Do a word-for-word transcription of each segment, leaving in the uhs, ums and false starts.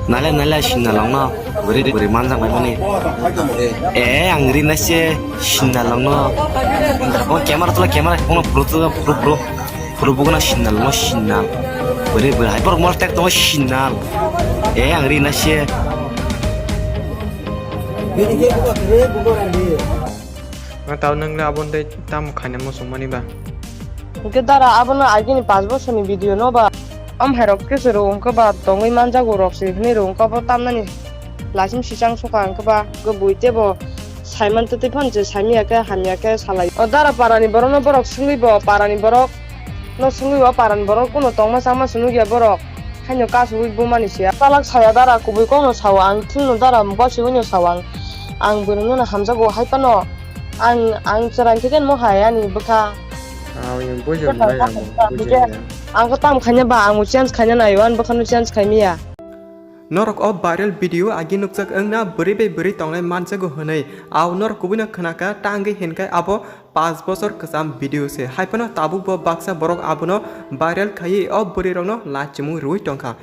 Nale nale sinna longno, bwrwi bwrwi manjak bai mani. Eh, ang ri na se sinna longno. O camera tula camera kono pro tula pro pro. Pro bugo na sinna longno sinna. Bwrwi bwrwi hai borok mol tek tongo sinna. Eh, ang ri na se. Ma tau nang le abon de tam khaina mo song mani ba. Hwnkhe dara abono agini panch bosorni video no ba. Om hai rok khe se rw wngkhe ba tongwi manjago rok se hwnwi rw wngkha bo tamnani. Laisim sichang sokha wngkhe ba hwnkhe bui tebo saiman twtwi phano je saimya khe hamya khe salai. O dara parani borokno borok swngwi bo parani borok no swngwi bo parani borok kuno tongma chama se nukya borok. Haino kasugwi bumani siya. Talak saya dara kubui kokno sao ang, thwngno dara bwswino sao ang. Ang bwrwino hamjago hai phano. Ang, ang chwrai khe mo hai ani bwkha. Ah, yang bujim nai ang bujim nai. Ang ko tam khaina ba, ang change khaina nai, wan bwkhano change khai miya. Norok o viral video agi nukjak wngna bwrwi bai bwrwi tongnai manjago hwnwi. Au norok kubuino khwnaka tangwi hinkai abo panch bosor kwcham video se. Hai phano tabuk bo baksa borok abono viral khaiwi o bwrwi rokno lachimung rwui tongkha.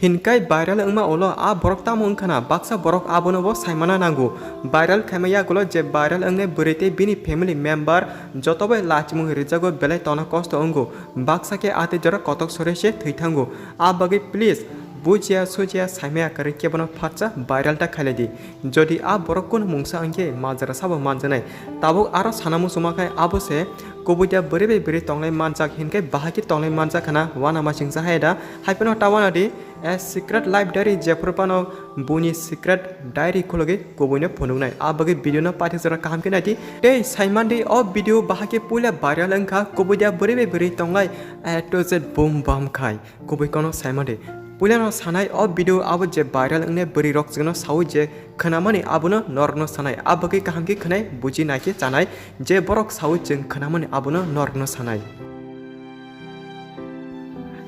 Hinkai viral wngma ulo a borok tamo wngkhana baksa borok abono bo saimana nango. Viral khaima yagulo je viral wngnai bwrwi tei bini family member joto bai lachimung rijago belai tongna kosto wngo. Baksa khe a tei jora kotok sore se thwi thango. A bagwi please bujiya sujiya saimaya kwrwi kebono phatsa viral ta khailai di. Jodi a borok kunu mungsa wngkhe majra sabo manjanai. Tabuk aro sana muchungma khai abo se kubui da bwrwi bai bwrwi tonglai manjak hinkhe bahai khe tonglai manjak khana wana masingsa hai da. Hai phano ta wana di, a secret life diary jephru phano buini secret diary khulugwi kubuino phunuknai. A bagwi video no paithak jora kaham khe naidi. Tei saimandi o video bahai khe puila viral wngkha kubui da bwrwi bai bwrwi tonglai A to Z boom bam khai. Kubui kono saimandi. Puilano sanai o video abo je viral wngnai bwrwi rok chwngno saui je khwnamani abono norokno sanai. A bagwi kaham khe khwnai buji naikhe chanai je borok saui chwng khwnamani abono norokno sanai.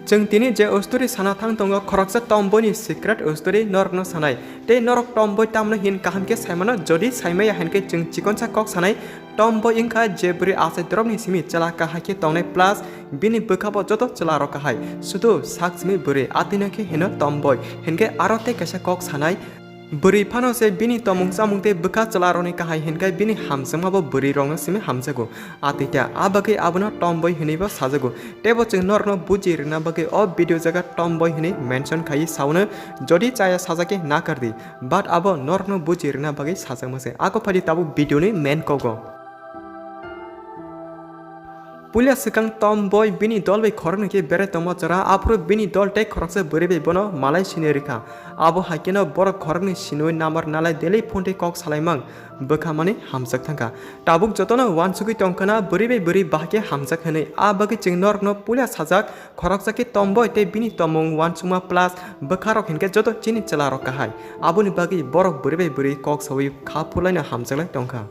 Chwng tini je story sana thang tongo khoroksa tomboini secret story norokno sanai. Tei norok tomboi tamno hin kaham khe saimano jodi saimaya hinkhe chwng chikonsa kok sanai. Tomboi wngkha je bwrwi achai dorokni simi chwla kahai khe tongnai plus bini bwkhabo joto chwlarok kahai. Sudu sak simi bwrwi atwino khe hino tomboi hinkhe aro tei kaisa kok sanai. Bwrwi phano se bini tomung chamung tei bwkha chwlarokni kahai hinkhe bini hamjakmabo bwrwirokno simi hamjago. Atwita a bagwi abono tomboi hwnwibo sajago. Teibo chwng norokno buji rwna bagwi o video jaga tomboi hwnwi mention khaiwi saono jodi chaya sajak khe nakar di. But abo norokno buji rwna bagwi sajakma se. Ako phaidi tabuk video ni main kogo. Puila swkang tomboi bini dol bai khoroknwi khe berai tongma jora, aphuru bini dol tei khoroksa bwrwi bai bono malai sinwi rwkha. Abo hai kheno borok khoroknwi sinwi number nalai daily phone tei kok salaimang bwkha mani hamjak thangkha. Tabuk jotono uansugwi tongkhana bwrwi bai bwrwi bahai khe hamjak hwnwi. A bagwi chwng norokno puila sajak, khoroksa khe tomboi tei bini tomung uansukma plus bwkharok hinkhe joto chini chwlarok kahai. Aboni bagwi borok bwrwi bai bwrwi kok saui kha phurlaino hamjaklai tongkha.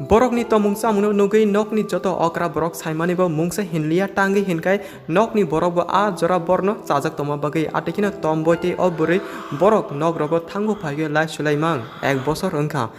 Borokni tomung chamungno nugwi nokni joto okra borok saimani bo mungsa hinliya tangwi hinkai nokni borok bo a jora borno chajak tongma bagwi atwikino tomboi tei o bwrwi borok nok rogo thango phaiwi lai sulaimang ek bosor wngkha.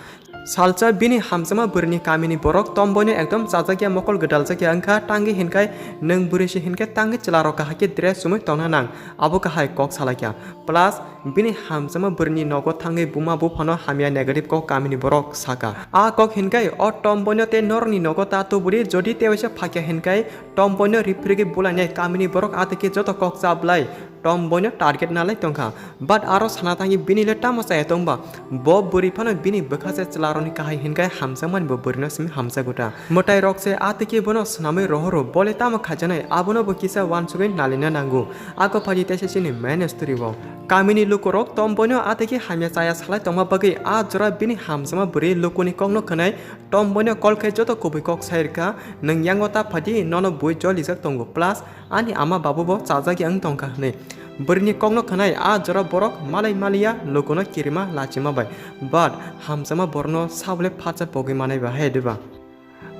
Salsa bini hamjakma bwrwini kamini borok tomboino ekdom chajakya mokol gwdaljakya wngkha tangwi hinkai nwng bwrwi se hinkhe tangwi chwlarok kahai khe dress chumui tongna nang abo kahai kok salaikha. Plus bini hamjakma bwrwini nogo thangwi buma buphano hamya negative kok kamini borok saka. A kok hinkai o tomboino tei norokni nogo ta tubudi jodi tewaisa phakya hinkai tomboino riphirigwi bulainai kamini borok atwikhe joto kok chablai tomboino target nalai tongkha. But aro sana thangwi bini le tamo chaya tongba? Bo bwrwi phano bini bwkha se chwlarokni kahai hinkai hamjakmani bo bwrwino simi hamjago ta. Mwtai rok se atwikhe bono swnamwi rohoro bole tamo khaijaknai abono bo kisa uansugwi nalina nango. Ako phaidi teisa chini main story o. Kamini lukurok tomboino atwikhe hamya chaya salai tongma bagwi a jora bini hamjakma bwrwi lukuni kokno khwnai tomboino call khai joto kubui kok sai rwkha, "Nwng yango ta phaidi, nono bui jolijak tongo, plus ani ama babu bo chajakya wng tongkha," hwnwi. Bwrwini kokno khwnai a jora borok malai maliya lukuno kirima lachima bai, but hamjakma borokno sabole phatsa pogwi manai ba hai diba?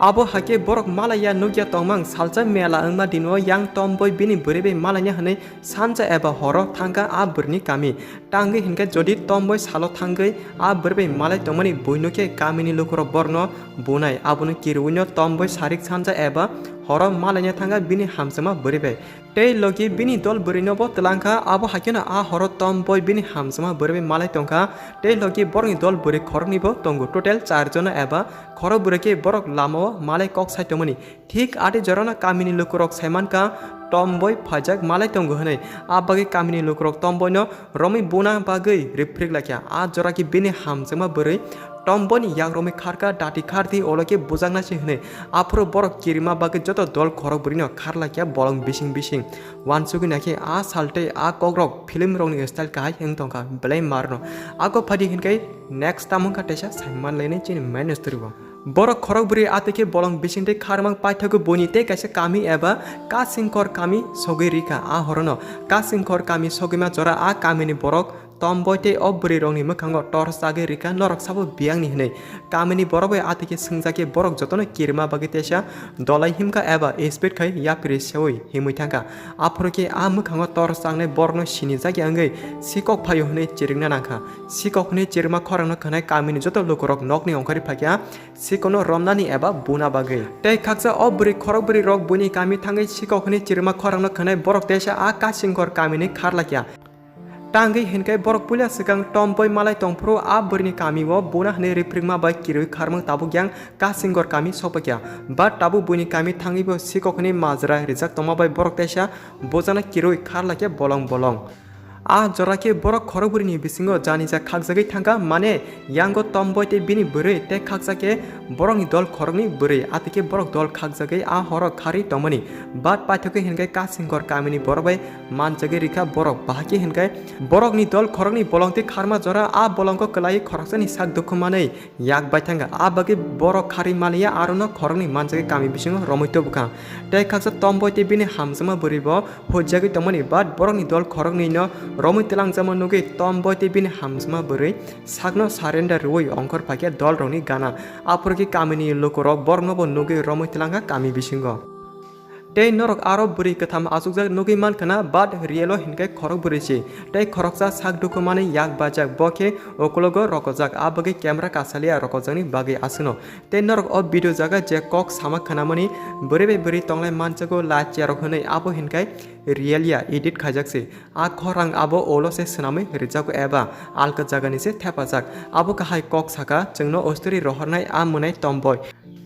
Abo hakhe borok malaiya nukya tongmang salsa mela wngma dino yang tomboi bini bwrwi bai malaina hwnwi sansa eba horo thangkha a bwrwini kami. Tangwi hinkhe jodi tomboi salo thangwi a bwrwi bai malai tongmani buino khe kamini lukurok borno bunai, abono kirwino tomboi sarik sansa eba horo malaina thangkha bini hamjakma bwrwi bai. Tei logi bini dol bwrwino bo twlangkha, abo haikheno a horo Tom Boy bini hamjakma bwrwi bai malai tongkha, tei logi borokni dol bwrwi khoroknwi bo tongo, total char jona eba khorok bwrwi khe borok lamao malai kok sai tongmani. Thik ati jorano kamini lukurok saimankha Tom Boy phaijak malai tongo hwnwi, a bagwi kamini lukurok Tom Boyno romwi buna bagwi riprik laikha. A jora khe bini hamjakma bwrwi Tom Boyni yak romwi kharkha, dati khardi olo khe bujaknai se hwnwi. Aphuru borok kirima bagwi joto dol khorok bwrwino kharlaikha bolong bising bising. Wansugwi naikhe a sal tei a kokrok film rokni style kahai wng tongkha belai marno. Ako phadi hinkhe next tamo wngkha teisa saimanlainai chini main story bo. Borok khorok bwrwi atwi khe bolong bisingtwi kharmang paithago buini tei kaisa kami eba Kasingkor kami sogwi rikha. A horono Kasingkor kami sogwima jora a kamini borok Tom Boy tei o bwrwi rokni mwkhango torch chagwi rikha, norok sabo biyangni hwnwi. Kamini borok bai atwi khe swngjak khe borok jotono kirima bagwi teisa dolai himkha eba speed khai yapri seui himwi thangkha. Aphuru khe a mwkhango torch changnai borokno sinijak ya wngwi sikok phaio hwnwi chirikna nangkha. Sikok hwnwi chirima khorangno khwnai kamini joto lukurok nokni ongkhorwi phaikha sikono romnani eba buna bagwi. Tei khaksa o bwrwi khorok bwrwi rok buini kami thangwi sikok hwnwi chirima khorangno khwnai borok teisa a Kasingkor kamini kharlaikha. Tangwi hinkhe borok puila swkang Tom Boy malai tongphuru a bwrwini kamio buna hwnwi riprikma bai kirwi kharmang tabuk yang Kasingkor kami sokpakya. But tabuk buini kami thangwibo sikok hwnwi majra rijak tongma bai borok teisa bujana kirwi kharlaikha bolong bolong. A jora khe borok khorok bwrwini bisingo janija khakjagwi thangkha, mane yango Tom Boy tei bini bwrwi tei khaksa khe borokni dol khoroknwi bwrwi, atwi khe borok dol khakjagwi a horo kharwi tongmani. But paithakgwi hinkhe Kasingkor kamini borok bai manjagwi rikha borok, bahai khe hinkhe borokni dol khoroknwi bolongtwi kharma jora a bolongo kwlaiwi khoroksani sak dukhu manwi yak bai thangkha. A bagwi borok kharwi maliya arono khoroknwi manjagwi kami bisingo romwi tubukha. Tei khaksa Tom Boy tei bini hamjakma bwrwi bo hujagwi tongmani, but borokni dol khoroknwino romwi twlangjakma nugwi Tom Boy tei bini hamjakma bwrwi sakno surrender rwui ongkhor phaikha dolrokni gana. Aphuru khe kamini lukurok borokno bo nugwi romwi twlangkha kami bisingo. Tei norok aro bwrwi kwtham achukjak nugwi mankha na, but real o hinkhe khorok bwrwi se. Tei khoroksa sak dukhu manwi yak bajak, bo khe ukulogo rokojak, a bagwi camera kasalia rokojakni bagwi aswkno. Tei norok o video jaga je kok sama khnamani bwrwi bai bwrwi tonglai manjago la chair rok hwnwi, abo hinkhe real ya, edit khaijak se. A khorang abo ulo se swnamwi rijak eba alka jagani se thepajak. Abo kahai kok saka chwngno osturi rohornai a mwnai Tom Boy.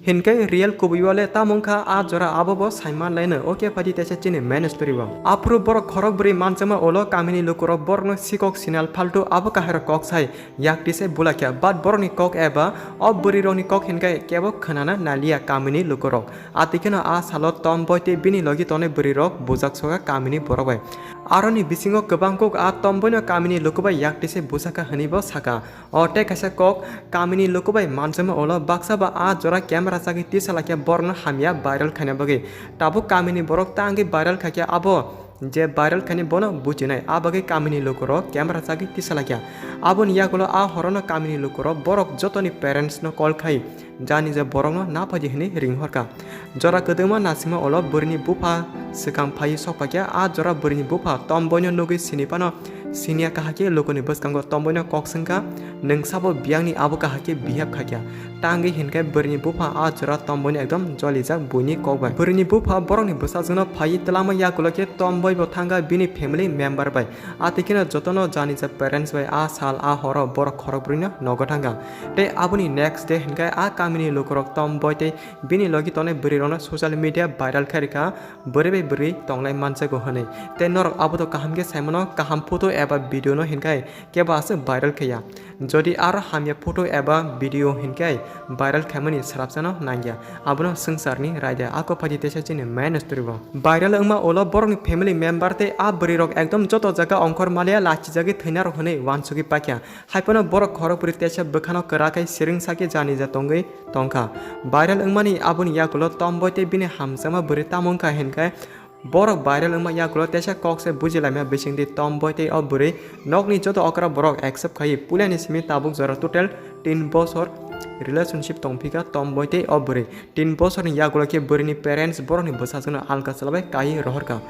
Hinkhe real kubui o le tamo wngkha a jora abo bo saiman laino. Oke phadi teisa chini main story o. Aphuru borok khorok bwrwi manjakma ulo kamini lukurok borokno sikok sinal phaltu abo kahairok kok sai. Yak tise bulakya, but borokni kok eba o bwrwi rokni kok hinkhe kebo khwnana naliya kamini lukurok. Atwi kheno a salo Tom Boy tei bini logi tongnai bwrwi rok bujak soka kamini borok bai. Aroni bisingo kwbang kok a Tom Boy no kamini luku bai yak tise busaka hwnwi bo saka. O tei kaisa kok kamini luku bai manjakma ulo baksa ba a jora camera chagwi tisa lakya borokno hamya viral khaina bagwi. Tabuk kamini borok tangwi viral khaikya abo je viral khaini bono bujinai, a bagwi kamini lukurok camera chagwi tisa lakya. Aboni yagulo a horono kamini lukurok borok jotoni parents no call khai jani je borokno na phaidi hwnwi ring horkha. Jora kwdwma nasima ulo bwrwini bupha swkang phaiwi sokpakya, a jora bwrwini bupha Tom Boyno nugwi sini phano siniya kahakhe lukuni bwskango Tom Boyno kok swngkha, "Nwng sabo biyangni abo kahakhe behave khakya?" Tangwi hinkhe bwrwini bupha a jora Tom Boyno ekdom jolijak buini kok bai. Bwrwini bupha borokni bwsajwkno phaiwi twlangma yagulo khe Tom Boy bo thangkha bini family member bai. Atwi kheno jotono janijak parents bai a sal a horo borok khorok bwrwino nogo thangkha. Tei aboni next day hinkhe a kamini lukurok Tom Boy tei bini logi tongnai bwrwirokno social media viral khairikha, bwrwi bai bwrwi tonglai manjago hwnwi. Tei norok aboto kaham khe saimano, kaham photo eba video no hinkhe kebo aswk viral khaiya. Jodi aro hamya photo eba video hinkhe viral khaimani swrapsano nangya. Abono swngcharni raida. Ako phaidi teisa chini main story bo. Viral wngma ulo borokni family member tei a bwrwirok ekdom joto jaga ongkhor maliya lachijagwi thwinarok hwnwi wansugwi paikha. Haiphano borok khorok bwrwi teisa bwkhano kwrakhai siring sakhe janija tongwi tongkha. Viral wngmani aboni yagulo Tom Boy tei bini hamjakma bwrwi tamo wngkha hinkhe borok viral wngma yagulo teisa kok se bujilaimya bisingtwi Tom Boy tei o bwrwi nokni joto okra borok accept khaiwi puilani simi tabuk jora total tin bosor relationship tongphikha Tom Boy tei o bwrwi. Tin bosorni yagulo khe bwrwini parents borokni bwsajwkno alka chwlabai kaiwi rohorkha.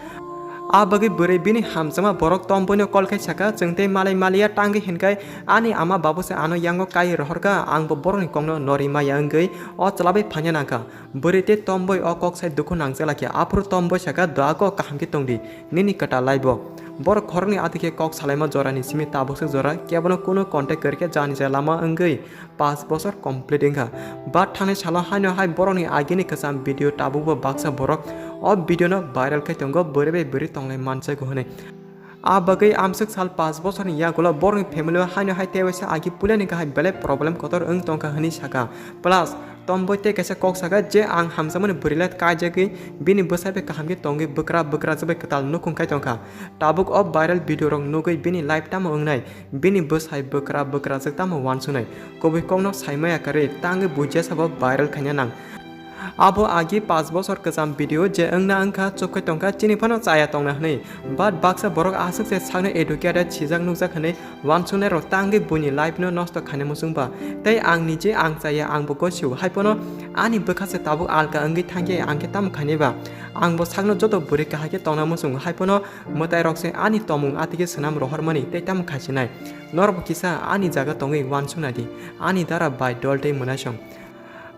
A bagwi bwrwi bini hamjakma borok Tomboino call khai saka, "Chwng tei malai maliya tangwi hinkhai ani ama babu se ano yango kai rohorkha, ang bo borokni kokno nori maya wngwi o chwlabai phaina nangkha." Bwrwi tei Tomboi o kok sai dukhu nangjakla khe, aphuru Tomboi saka, "Doago kaham khe tongdi, nini kwtal life o." Borok khoroknwi atwi khe kok salaima jorani simi tabukse jora kebono kunu contact kwrwi khe jani jaya lama wngwi Paanch bosor complete wngkha. But thangnai salo haino hai borokni agini kwcham video tabukbo baksa borok o video no viral khai tongo, bwrwi bai bwrwi tonglai manjago hwnwi. A bagwi amswk sal paanch bosorni yagulo borokni family o haino hai tei waisa agi puilani kahai belai problem kotor wng tongkha hwnwi sakha. Plus, Tomboi tei kaisa kok sakha je ang hamjakmani bwrwi le kaijagwi bini bwsai bai kaham khe tongwi bwkra bwkrajak bai kwtal nukhung khai tongkha. Tabuk o viral video rok nugwi bini life tamo wngnai? Bini bwsai bwkra bwkrajwk tamo uansuknai? Kubui kokno saimaya kwrwi tangwi bujiya sabo viral khaina nang. Abo agi paanch bosor kwcham video je wngna wngkha chukkhai tongkha chini phano chaya tongna hwnwi. But baksa borok aswk se sakno educated sijak nukjak hwnwi uansuknai rok tangwi buini life no nosto khaina muchungba. Tei ang nije ang chaya ang bo gosiu hai phano ani bwkha se tabuk alka wngwi thangkhe ang khe tamo khainai ba? Ang bo sakno joto bwrwi kahai khe tongna muchungo hai phano mwtai rok se ani tomung atike swnam rohormani tei tamo khaisinai. Norok bo kisa ani jaga tongwi uansukna di, ani dara bai dol tei mwnaisong.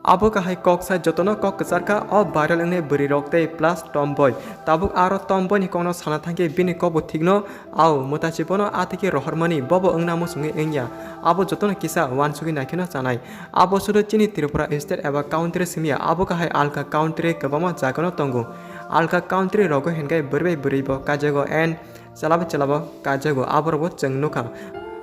Abo kahai kok sai jotono kok kwcharkha o viral wngnai bwrwi rok tei plus Tomboi. Tabuk aro Tomboi ni kokno sana thangkhe bini kokbo thikno au mwtachi bono atike rohormani bobo wngna muchungwi wngya. Abo jotono kisa uansugwi naikheno chanai. Abo sudu chini Tripura state eba country simiya, abo kahai alka country kwbangma jagano tongo. Alka country rogo hinkhai bwrwi bai bwrwi bo kaijago and chwla bai chwla bo kaijago, aborokbo chwng nukha.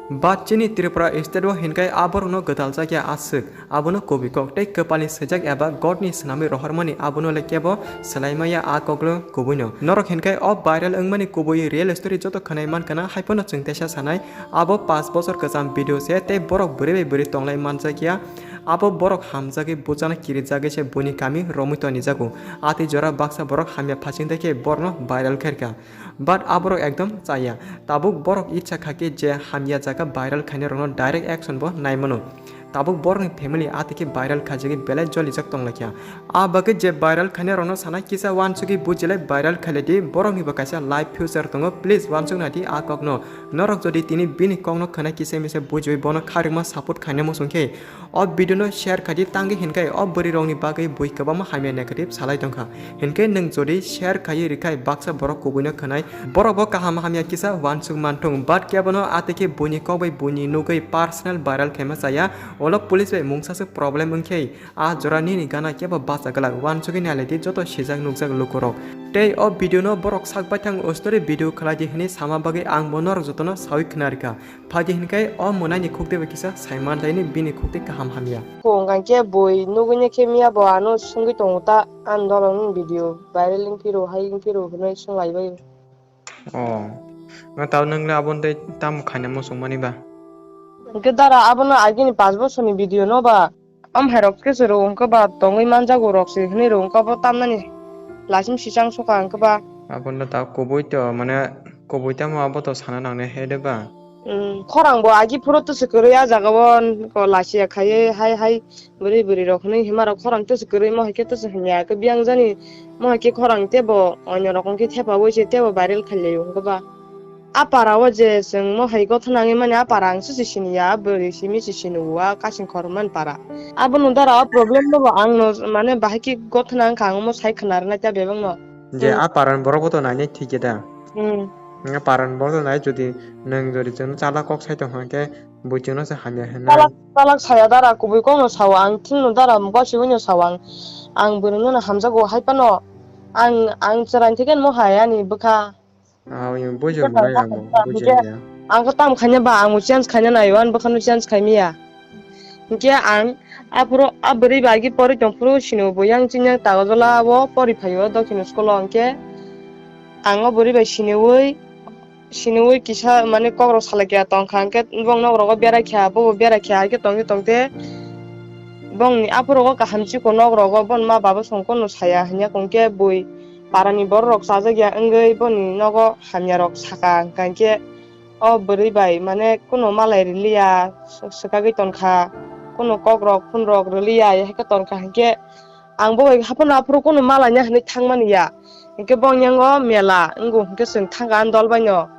But chini Tripura state o hinkhai aborokno gwdaljakya aswk, abono kubui kok tei kwpalni swijak eba Godni swnamwi rohormani abono le kebo swlaimaya a koklo kubuino. Norok hinkhai o viral wngmani kubui real story joto khwnai mankha na, hai phano chwng teisa sanai, abo paanch bosor kwcham video se tei borok bwrwi bai bwrwi tonglai manjakya. Abo borok hamjagwi bujana kirijagwi se buini kami romwi tonijago. Atwi jora baksa borok hamya phasing tei khe borokno viral khairkha. But aborok ekdom chaya. Tabuk borok icha kha khe je hamya jaga viral khainai rokno direct action bo naimano. Tabuk borokni family atwi khe viral khaijagwi belai jolijak tonglaikha. A bagwi je viral khainai rokno sana kisa uansugwi bujilai viral khailai di, borokni bo kaisa life future tongo, please uansukna di a kokno. Norok jodi tini bini kokno khwnai kisa misa bujiwi bono kharikma support khaina muchung khe, o video no share khai di, tangwi hinkhai o bwrwi rokni bagwi bui kwbangma hamya negative salai tongkha. Hinkhai nwng jodi share khaiwi rwkhai baksa borok kubuino khwnai, borok bo kaham hamya kisa uansuk manthung, but kebono atwi khe buini kok bai buini nugwi personal viral khaima chaya, ulo police bai mungsa se problem wngkhai, a jora nini gana kebo bacha glak, uansugwi nailai di joto sijak nukjak lukurok. Tei o video no borok sak baithang o story video khlai di hwnwi sama bagwi ang bo norok jotono sawi khna rwkha. Phaidi hinkhai o mwnaini khukti bai kisa saiman laini bini khukti kaham hamya. Kung kangkhe bui nugwini khe miya bo ano swngwi tongo ta, ani dolongni video viral wngphiro hai wngphiro hwnwi swnglaibaiwi. Oh, no tao nwng le aboni tei tamo khaina muchungmani ba? Hwnkhe dara abono agini paanch bosorni video no ba? Om hai rok khe se rw wngkha ba tongwi manjago rok se hwnwi rw wngkha bo tamnani lasim sisang sokha wngkha ba. Abono ta kubui to mane kubui tamo abo to sana nangnai he de ba. Hmm, khorang bo agi phuru to se kwrwi a jaga o ko lachiya khaiwi hai hai bwrwi bwrwi rok hwnwi hima rok khorang to se kwrwi mo hai khe to se hamya khe biyang jani mo hai khe khorang tebo onyo rok wngkhe thepaui se tebo viral khailai wngkha ba. A para o je chwng mo hai gotha nangwi mani a para ang se se siniya, a bwrwi simi se sini o, a kasing khorokmani para. Abono dara o problem no bo ang no mane bahai khe gotha nang kha ang omo sai khna rwnai ta bebak no. Je Hmm. A para ni borok bo to nainai thik ya da. Hmm. A para ni borok to nai jodi nwng jodi chwng chala kok sai tong kha khe bui chwng no se hamya hwnwi. Chalak, chalak saya dara kubui kok no sao ang thing no dara gosiui no sao ang. Ang bwrwi no hamjago hai phano ang, ang chwrai thik mo hai ani bwkha. Ah, oyo, bujo mwnai ang bo, bujo mwnai ang. Ang khe tam khaina ba, ang bo change khaina nai, o, ani bwkhano change khai miya. Hinkhe ang aphuru a bwrwi bai agi pori tong phuru sini bo yang chini yang tago jola o pori phaio dokhino school o hinkhe ang o bwrwi bai siniwi, siniwi kisa mane kok rok salai kha tong kha hinkhe bong nok rogo berai kha, bo bo berai kha, hinkhe tongte tongte bongni aphuru o kaham chikon nok rogo boni ma baba song kono saya hinya kong khe bui. Parani borok rok chajak ya wngwi boni nogo hamya rok saka, hwnkha khe o bwrwi bai mane kuno malai rwliya, swkagwi tonkha, kuno kok rok phone rok rwliya, hai khe tonkha, hinkhe ang bo bai haphano aphuru kuno malaina hinwi thangmani ya, Hinkhe bong yango mela wngo hinkhe chwng thangkha ani dol baino.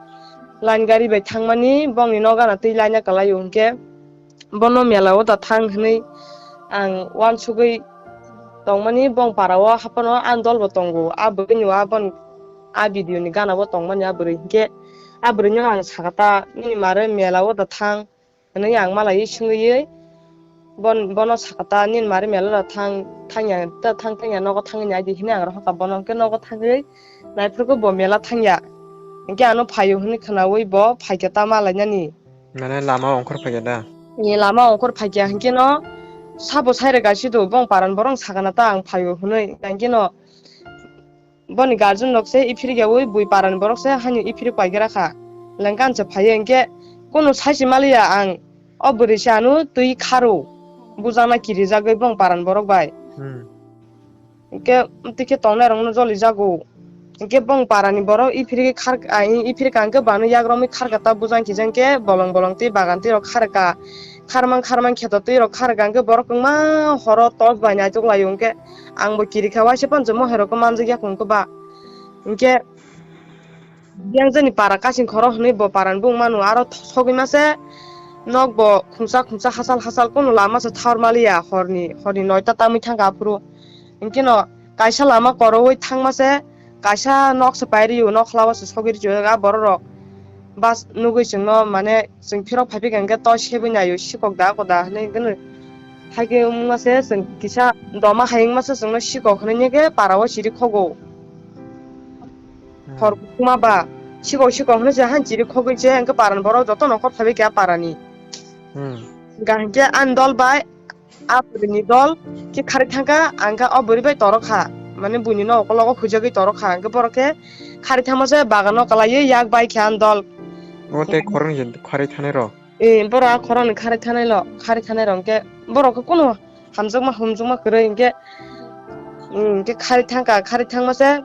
Line gari bai thangmani bongni nok gana twi laina kwlaio hinkhe bono mela o da thang hinwi ang uansugwi tongmani bong para o haphano ani dol bo tongo. A bwrwini o abon a video ni gana bo tongmani a bwrwi hinkhe a bwrwino ang sakha ta nini mare mela o da thang. Hwnwi ang malaiwi swngwi bon-, bono sakha ta, "Nini mari mela rok thang, thangya, ta thang thangya, nogo thangwi nai di," hwnwi ang rohorkha bono. Hwnkhe nogo thangwi naiphuru khe bo mela thangya. Hinkhe ano phaio hwnwi khwnaui bo phaikha ta malainani. Mane lama ongkhor phaikha da? Ni lama ongkhor phaikha, hinkhe no sabo sairega sido, bong paran borok sakha na ta ang phaio hwnwi, hinkhe no boni guardian rok se iphiri yaui bui parani borok se hani iphiri paigra kha. Lengkan se phaiye hinkhe kunu saisi maliya ang o bwrwi se ano twi kharo bujana kirijagwi bong parani borok bai. Hmm. Hinkhe twi khe tongnai rokno joli jago. Hinkhe bong parani borok iphiri khar, a, iphiri kangkhe bano yak romwi kharka ta bujang khe jang khe bolong bolong twi bagan twi rok kharka. Kharmang kharmang kheto twi rok kharka hinkhe borok wngma horo torch bai naitok laio hinkhe. Ang bo kiri kha waisa phano chwng mohai rok manjak ya kung khe ba. Hinkhe yang jani para kasing khoro hwnwi bo parani bung mano aro sogwi mase nok bo khungsa khungsa hachal hachal kunu lama se thar maliya horni horni noita tamwi thangkha aphuru. Hinkhe no kaisa lama koroui thangma se kaisa nok se pairiyo nok khlawa se sogwi rwchajak a borok rok bas nugwi chwngno mane Chwng phirok phai phikha hinkhe to sebui naio sikok da koda hinwi hwnkhe no. Haikhe wngma se chwng kisa doma hai wngma se chwngno sikok hinwi khe para o chiri khogo. Hmm. Hor wngma ba sikok sikok hinwi se han chiri khogwi se hinkhe para ni borok joto nongkhor phai phikha para ni. Hmm. Hinkha hinkhe ani dol bai a bwrwi ni dol khe kharwi thangkha, ang khe o bwrwi bai torok kha, mane buini nok ukologo huijagwi torok kha, ang khe borok khe kharwi thangma se bagano kwlaiwi yak bai khe ani dol. O tei khoroknwi je kharwi thanai rok? Ee, borok a khoroknwi kharwi thanai lo, kharwi thanai rok khe borok khe kunu hamjakma humjakma kwrwi hinkhe, hinkhe kharwi thangkha, kharwi thangma se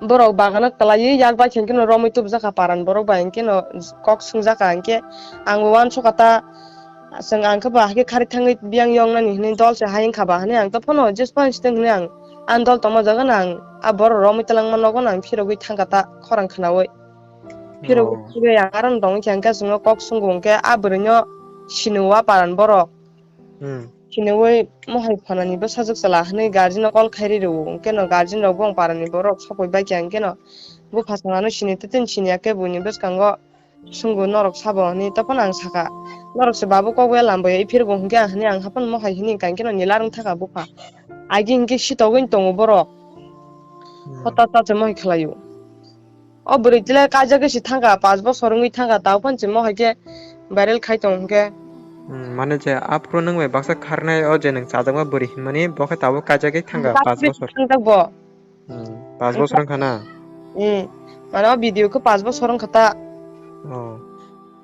borok bagano kwlaiwi yak bai khe hinkhe no romwi tubujak kha paran borok bai hinkhe no kok swngjak kha hinkhe ang bo uansukha ta. Chwng ang khe ba haikhe kharwi thangwi biyang yong nani hinwi dol se hai wngkha ba hinwi ang tei phano just phano siteng hinwi ang ani dol tongma jaga no ang a borok romwi twlangma nogo no ang phirogwi thangkha ta khorang khwnaui. Phirogwi Oh. thangwi ang aro no tongwi khe ang khe chwngno kok sungo hwnkhe a bwrwino sini o a paran borok. Hmm. Siniui mohai phanani bwsajwk chwla hinwi guardian no call khai rw hwnkhe no guardian rok bo parani borok sokoi bai khe hwnkhe no bupha chwng ano sini tei tini sini ya khe buini bwskango Sungo norok sabo hinwi, tophano ang sakha, norok se babu kok bai lambai iphirgo hinkhe ang hinwi ang haphano mohai hinwi hinkha hinkhe no nila rwng thakha bupha. Agi hinkhe sitogwi tongo borok. Hmm. Hota ta se mohai khlaio. O bwrwi tila kaijagwi se thangkha, panch bosor wngwi thangkha, tao phano se mohai khe viral khai tong hinkhe. Hmm, mane je aphuru nwng bai baksa kharnai o je nwng chajakma bwrwi hinmani bo khe tabuk kaijagwi thangkha panch bosor. Thangkha bo. Hmm, panch bosor wngkha na? Hmm, mane o video khe panch bosor wngkha ta. Oh.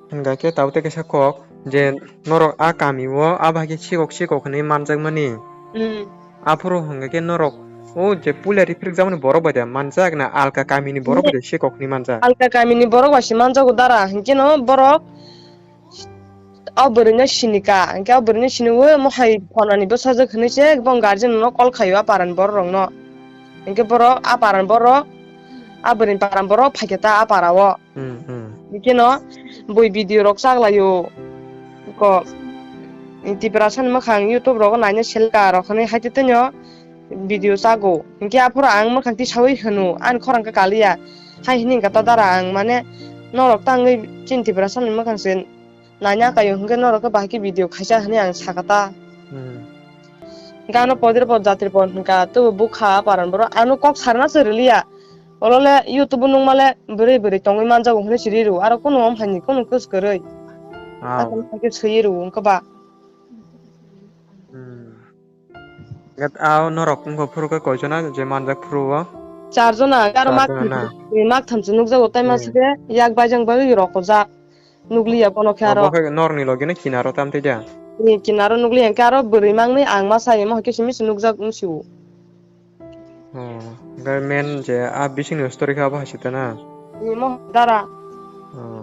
Hwnkha khe tabuk tei kaisa kok je norok a kami o a bahai khe sikok sikok hinwi manjakmani. Hmm. Aphuru hwnkha khe norok o je puila riphrikjakmani borok bai de manjak na alka kamini borok bai de sikok hinwi manjak? Alka kamini borok bai se manjago dara, hinkhe no borok o bwrwino sinika, hinkhe o bwrwino siniwi mohai phonani bwsajwk hinwi se bo guardian no call khaio a parani borok rokno. Hinkhe borok a parani borok, a bwrwini parani borok phaikhe ta a para o. Hmm, hmm. Hinkhe no bui video rok chak laio. Ko Tiprasa ni mwkhang YouTube rogo naina selka rok hinwi haithe tei no video chago. Hinkhe aphuru ang mwkhang tisaui hwno ani khorang khe kaliya. Hai hinwi hinkha ta dara ang mane norok tangwi chini Tiprasa ni mwkhang se Naina kaio hwnkhe norok khe bahai khe video khaisa hinwi ang sakha ta. Hmm. Hwnkhe ano podir po jatri po hwnkha tei bukha paran borok ano kok sarna se rwliya. Olo le YouTube o nukma le bwrwi bwrwi tongwi manjago hinwi se ri rw aro kunu wng phaini kunu kwswk kwrwi. Ah. Aswk khe swi rw wngkha ba. Hmm. Get a norok wngkha phuru khe koijona je manjak phuru o? Char jona, aro mak tham-, mak thamchi nukjago, tei masa khe yak baijang bagwi rokojak. Nukliya bono khe aro. Bo khe norokni logi no kinaro tam tei da? Ni kinaro nukliya khe aro bwrwi mangni ang masa imo hai khe simi se nukjak wng sio. Oh, hwnkhe main je a bisingni story khe abo hai se ta na? Imo dara. Oh.